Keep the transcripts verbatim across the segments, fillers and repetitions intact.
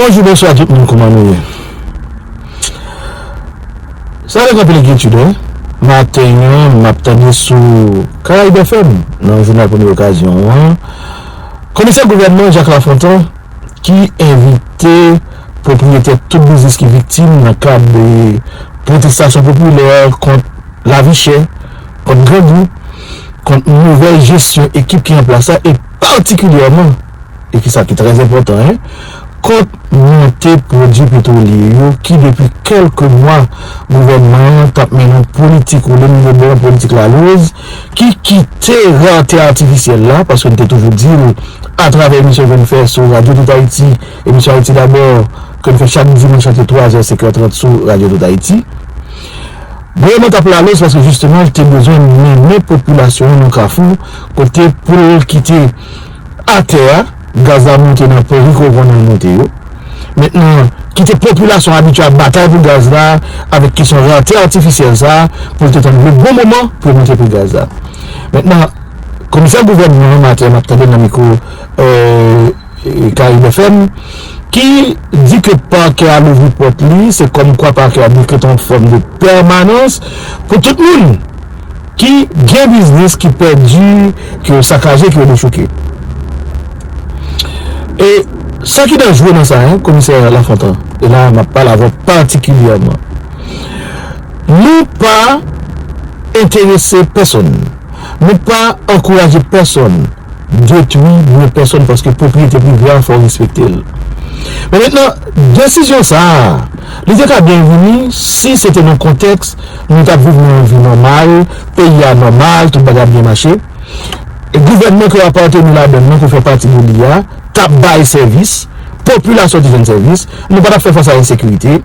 Bonjou, bonswa tout moun, kòman nou ye? Sa avèk anpil enkyetid, wi. Maten an, m ap tande sou Karayib F M, nan jounal Premye Okazyon an, komisè gouvènman Jacques Lafontant, ki envite pwopriyetè tout biznis ki viktim nan kad de pwotestasyon popilè kont lavi chè, kont grangou, kont movèz jesyon ekip ki an plas la, e patikilyèman, e ki sa ki trè enpòtan, en, kont monte pwodui petwolye yo ki depi kèlke mwa gouvènman an t ap mennen yon politik, ou lè n bon politik laloz, ki kite rartè atifisyèl la, paske n te toujou di l atravè emisyon ke n fè sou Radyo Tout Ayiti, emisyon Ayiti Dabò, ke n fè chak dimanch ant twa zè e senk è trant sou Radyo Tout Ayiti. Gouvènman t ap laloz paske jisteman l te bezwen mennen popilasyon an nan kafou kote pou l kite atè a, gaz la monte nan pri ke w konnen l monte yo. Mentnan, kite popilasyon an abitye ap batay pou gaz la avèk kesyon rartè atifisyèl sa a, pou l te tann le bon moman pou yo monte pri gaz la. Mentnan, komisè gouvènman an, maten m ap tande nan mikwo, euh, Karayib F M, ki di ke pakè a louvri pòt li, se kòmkwa pakè a dekrete yon fòm de pèmanans pou tout moun ki gen biznis ki pèdi, ki yo sakaje, ki yo dechouke. E sa ki danjere nan sa, en, komisè Lafontant, e la m ap pale avè w patikilyèman, nou pa enterese pèsonn. Nou pa ankouraje pèsonn detwi byen pèsonn paske pwopriyete prive a fò w respekte l. Men mentnan, desizyon sa a, li te ka byen vini si se te nan kontèks nou t ap viv nan yon vi nòmal, peyi a nòmal, tout bagay ap byen mache. E gouvènman ke w apateni ladan l nan, ke w fè pati de li a, t ap bay sèvis, popilasyon te jwenn sèvis, nou pa t ap fè fas a ensekirite,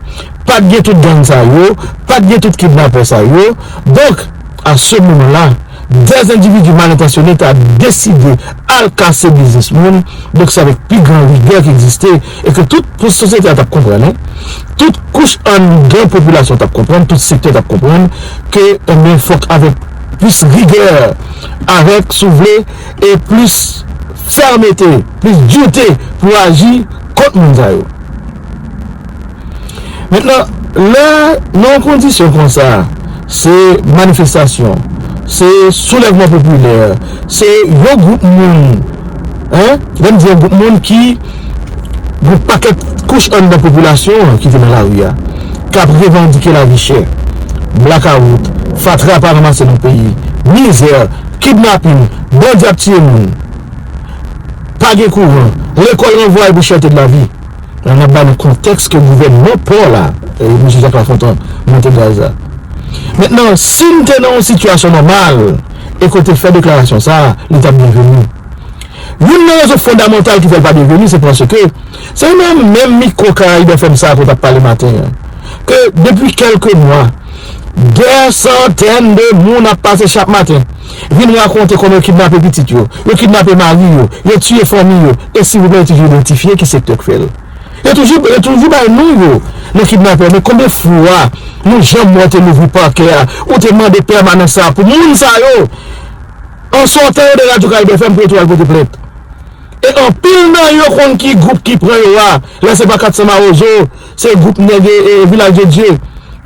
pa t gen tout gang sa yo, pa t gen tout kidnapè sa yo. Donk, à ce moment-là, des individus mal intentionnés ta deside al kase biznis moun, donk se avèk pi gran rigè ki egziste, e ke tout sosyete a t ap konprann, en, tout kouch anndan popilasyon t ap konprann, tout sektè t ap konprann ke, enben, fòk avèk plis rigè, avèk, si w vle, e plis fèmete, plis dite pou aji kont moun sa yo. Mentnan, lè nan yon kondisyon konsa, se manifestasyon, se soulèvman popilè, se yon gwoup moun, en, lè m di yon gwoup moun ki, yon pakèt kouch anndan popilasyon an ki te nan lari a, k ap revandike lavi chè, blakawout, fatra pa ranmase nan peyi, mizè, kidnapin, bandi ap tiye moun, pa gen kouran, lekòl ranvwaye pou chète de lavi. Nan, n ap ba nou kontèks ke gouvènman pò la, e, mesye Jacques Lafontant, monte gaz la. Mentnan, si n te nan yon sitiyasyon nòmal, e ke w te fè deklarasyon sa a, li t ap byenveni. Youn nan rezon fondamantal ki fè l pa byenveni, se paske se nan menm mikwo Karayib F M sa a ke w t ap pale maten an, ke depi kèlke mwa, dè santèn de moun ap pase chak maten, vin rakonte kòman yo kidnape pitit yo, yo kidnape mari yo, yo tiye fanmi yo, e silvouplè, yo toujou idantifye ki sektè k fè l. Yo toujou, yo toujou bay non yo nan kidnapè, men konbyen fwa nou janm wè w te louvri pakè a, ou te mande pèmanans sa a pou moun sa yo? An sòtan yo de Radyo Karayib F M pou yo tou al pote plent. E anpil nan yo konn ki gwoup ki pran yo a. Lè se pa Kat San Mawozo, se gwoup nèg e, e Vilaj de Dye.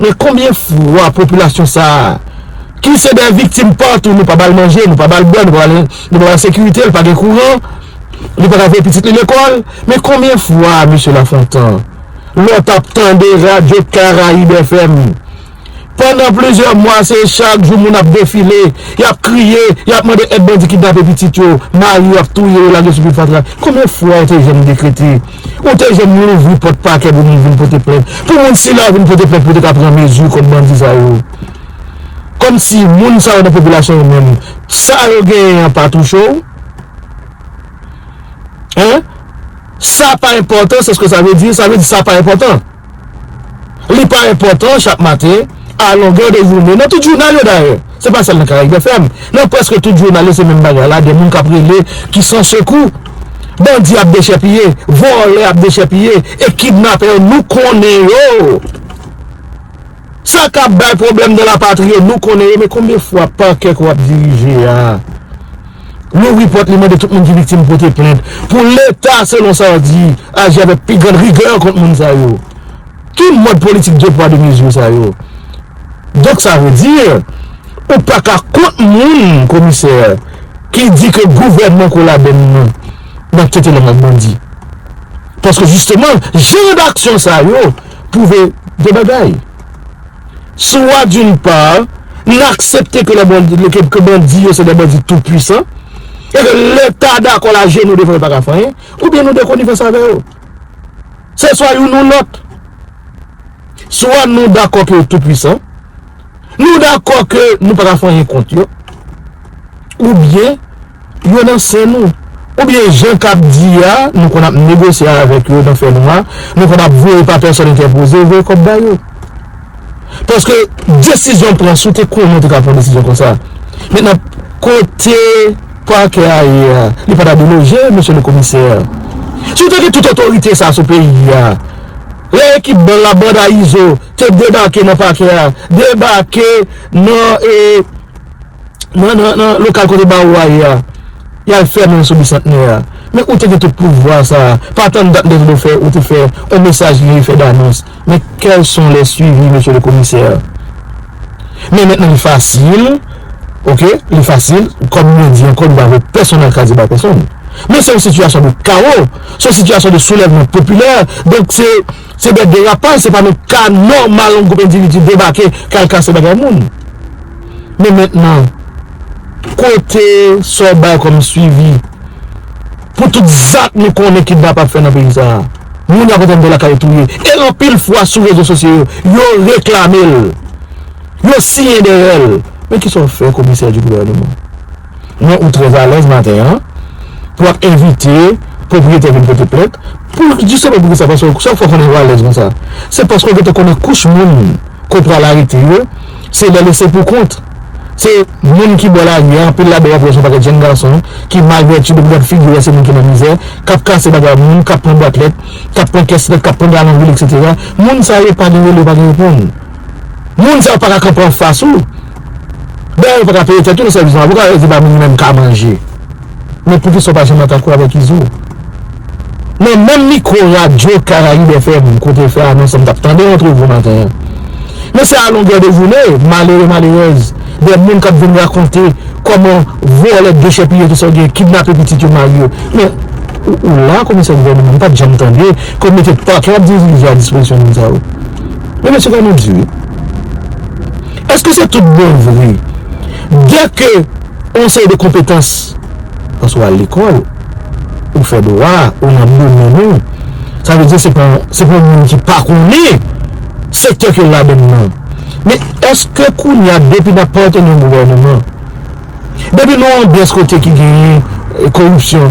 Men konbyen fwa popilasyon sa a, ki se de viktim patou, nou pa ba l manje, nou pa ba l bwè, nou pa ba l, nou pa ba l sekirite, li pa gen kouran, li pa ka voye pitit li lekòl. Men konbyen fwa, mesye Lafontant, lè w t ap tande Radyo Karayib F M, pandan plizyè mwa, se chak jou moun ap defile, y ap kriye, y ap mande èd bandi kidnape pitit yo, mari yo ap touye yo, lage sou pye fatra. Konbyen fwa w te janm dekrete, ou te janm louvri pòt pakè pou moun vin pote plent, pou moun sila vin pote plent pou te ka pran mezi kont bandi sa yo? Kòmsi moun sa yo nan popilasyon yo menm, sa yo genyen an pa touche w? Hein? Sa pa enpòtan, c'est ce que ça veut dire, sa vle di sa pa enpòtan. Li pa enpòtan chak maten, a longè de jounen, nan tout jounal yo dayè. Se pa sèl nan Karayib F M. Nan prèske tout jounal yo, se menm bagay la, de moun k ap rele ki san sekou. Bandi ap dechèpiye, vòlè ap dechèpiye, e kidnapè yo, nou konnen yo. Sa k ap bay pwoblèm nan lapatri yo, nou konnen yo, men konbyen fwa pakè ke w ap dirije a, Louvri pòt li, mande tout moun ki viktim pote plent. Pou Leta, selon sa w di, aji avèk pi grann rigè kont moun sa yo. Ki mòd politik de pwa de mezi sa yo? Donk, sa vle di, ou pa ka kont moun, komisè, ki di ke gouvènman Kolabenn nan, nan tete lang ak bandi. Paske, jisteman, jan d'aksyon sa yo pwouve de bagay. Swa, d'une part, n aksepte ke, ke bandi yo se de bandi tou pwisan, e ke Leta dakò l ajenou devan yo pa ka fè anyen, oubyen nou dekonivans avè yo. Se swa youn ou lòt. Swa nou dakò ke yo tou pwisan, nou dakò ke nou pa ka fè anyen kont yo, oubyen yo nan sen nou. Oubyen jan k ap di a, nou konn ap negosye avèk yo nan fènwa, nou konn ap voye pa pèsòn entèpoze, voye kòb ba yo. Paske desizyon pran, si w te konnen w te ka pran desizyon konsa. Mentnan, kote pakè a ye a, li pa ta dwe loje, mesye le komisè. Si w te gen tout otorite sa sou peyi a, lè ekip blan la, banda Izo, te debake nan pakè a, debake nan, e, nan, nan, nan lokal kote bawo a ye a, y al fèmen sou Bisantnè a. Men ou te gen tout pouvwa sa a, pa tann dat lè ou fè, ou te fè yon mesaj li fè danons. Men quels sont les suivis, mesye le komisè? Men mentnan li fasil, oke, li fasil, kòm mwen di ankò, li pa vle pèsonn al kraze bay pèsonn. Men se yon sitiyasyon de kawo, se yon sitiyasyon de soulèvman popilè, donk se, se de derapaj, se pa nan ka nòmal yon gwoup endividi debake, k al kase bagay moun. Men mentnan, kote sa w bay kòm swivi pou tout zak nou konnen kidnapè ap fè nan peyi sa a? Moun yo ap antre anndan lakay yo touye. E anpil fwa sou rezo sosyo yo, yo reklame l. Yo siyen dèyè l. Men kisa w fè, komisè di gouvènman? Men ou trè alèz maten an pou w ap envite pwopriyetè vin pote plent pou, jisteman, pou kisa, paske sa k fè w konnen w alèz konsa, se paske w gentan konnen kouch moun ke w pral arete yo, se lè lese pou kont. Se moun ki bò lari a, anpil ladan w ap wè se yon pakèt jèn gason ki malvèti, depi w gad figi yo, se moun ki nan mizè, k ap kase bagay moun, k ap pran bwat lèt, k ap pran kès lèt, k ap pran galon dwil, etsetera. Moun sa yo pa gen rele, yo pa gen reponn. Moun sa yo pa ka kanpe anfas ou. Dayè, yo pa ka peye tèt yo nan sèvis avoka, yo di pa moun menm ka manje. Men poukisa w pa janm atake w avèk Izo? Nan menm mikwo radyo Karayib F M, kote fè anons an, m t ap tande yon antrevi maten an. Men se a longè de jounen, malere, malerèz, de moun k ap vin rakonte kòman vòlè, dechèpiye tout sa yo gen, kidnape pitit yo, mari yo. Men ou, ou la, komisè gouvènman, m pa t janm tande ke w mete pakè ap dirije a dispozisyon moun sa yo. Men mesye, fò nou di wi. Èske se tout bon vre? Dèke yon seri de konpetans, paske w al lekòl, ou fè dwa, ou nan domèn ou, sa vle di se pa, se pa yon moun ki pa konnen sektè ke l ladann nan. Men èske kounye a, depi n ap patène yon gouvènman, depi nan yon anbyans kote ki genyen, e, koripsyon,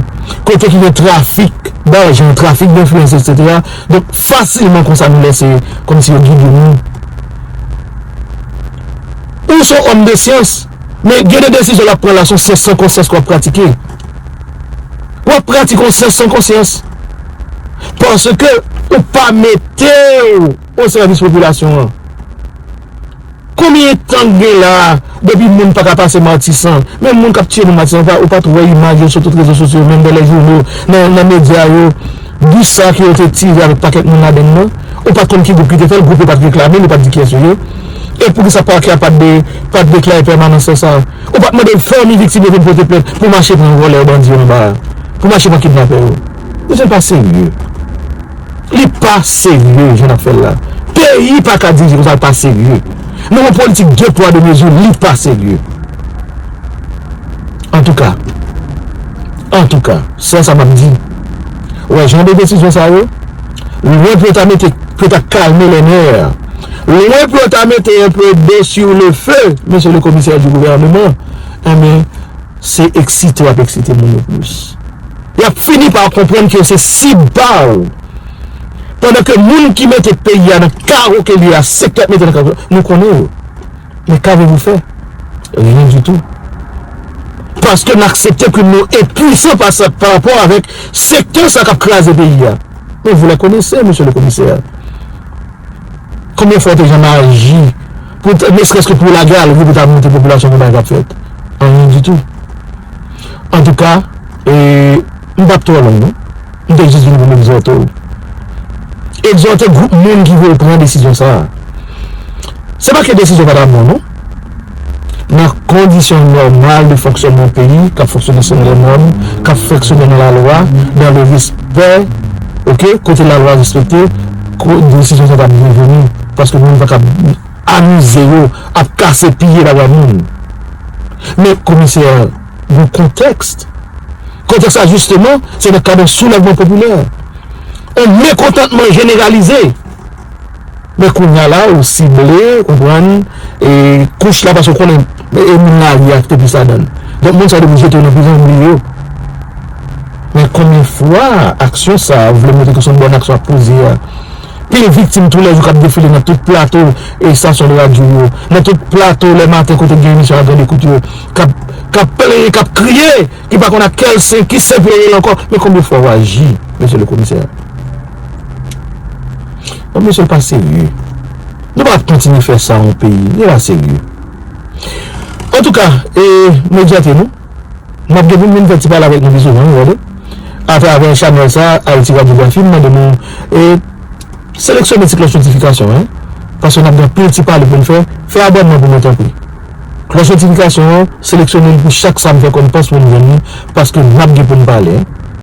kote ki gen trafik dajan, trafik denfliyans, etsetera, donk fasilman konsa nou lèse kòmsi yo gide nou. Ou se yon òm de syans, men gen de desizyon w ap pran la, se yon syans san konsyans ke w ap pratike. W ap pratike yon syans san konsyans. Paske ou pa mete w o sèvis popilasyon an. Konbyen tan k gen la, depi moun pa ka pase Matisan? Men moun k ap tiye moun Matisan, ou pa, ou pa t wè imaj yo sou tout rezo sosyo, menm nan lè jouno, nan, nan medya yo, bis sa ke yo te tire avèk pakèt moun ladann nan? Ou pa t konn ki gwoup ki te fè l, gwoup yo pa t reklame l, yo pa t di kiyès yo ye. E poukisa pakè a pa t de, pa t deklare pèmanans sa? Ou pa t mande fanmi viktim yo vin pote plent pou mache pran vòlè yo, bandi yo anba a, pou mache pran kidnapè yo? Mesye, l pa serye. Li pa serye, jan n ap fè l la. Peyi pa ka dirije konsa, li pa serye. Nan yon politik de pwa de mezi, li pa serye. Antouka, antouka, sèl sa m ap di, ou wè jan de desizyon sa yo, lwen pou yo ta mete, pou yo ta kalme les nerfs, lwen pou yo ta mete un peu d'eau sur le feu, monsieur le commissaire du gouvernement, enben, se eksite w ap eksite moun yo plis. Y ap fini pa konprann ke yo se sib pa w. Pandan ke moun ki mete peyi a nan kawo ke l ye a, sektè ap mete nan kawo, nou konnen yo. Men qu'avez-vous fait? Rien du tout. Paske n aksepte ke nou enpwisan pa sa, pa rapò avèk sektè sa k ap kraze peyi a. Men vous les connaissez, monsieur le commissaire. Konbyen fwa w te janm aji pou, ne serait-ce que pou lage al wi, pou ta montre popilasyon ke bagay k ap fèt? Anyen ditou. Antouka, e, m p ap twò long, non. M te jis vin pou m egzòte w. Egzòte gwoup moun ki vle pran desizyon sa a. Se pa ke desizyon pa ta bon, non. Nan kondisyon nòmal de fonksyònman yon peyi, k ap fonksyone selon lè nòm, k ap fonksyone nan lalwa, dans le respect, oke, kote lalwa respekte, ko-, desizyon sa ta byenveni. Paske moun pa ka amize yo ap kase piye bagay moun. Men komisè, yon kontèks. Kontèks la, jisteman, se nan kad yon soulèvman popilè. Yon mekontantman jeneralize. Men kounye a la, ou sible, konprann, e kouch la, paske ou konnen, e moun lari a ki te plis ladan l. Donk, moun sa yo te pou jete yo nan prizon, bliye yo. Men konbyen fwa aksyon sa a, ou vle montre ke se yon bòn aksyon ap poze a? Pil viktim toulèjou k ap defile nan tout plato estasyon de radyo yo, nan tout plato lè maten kote gen emisyon a grande écoute yo, k ap, k ap plenyen, k ap kriye, ki pa konn ak kèl sen, ki sen pou yo rele ankò. Men konbyen fwa w aji, mesye le komisè? Non, mesye, l pa serye. Nou pa kontinye fè sa yon peyi. Li pa serye. Antouka, e, nou egzòte nou. M ap gen pou m vin fè ti pale avèk nou pi souvan, wi, gade. Atravè chanèl sa, Haïti Radiographie, m mande nou, e, seleksyone ti klòch notifikasyon an, paske n ap gen anpil ti pale pou n fè. Fè abònman pou mwen, tanpri. Klòch notifikasyon an, seleksyone l pou chak sa m fè kòm pòs pou n jwenn li, paske n ap gen pou n pale, en.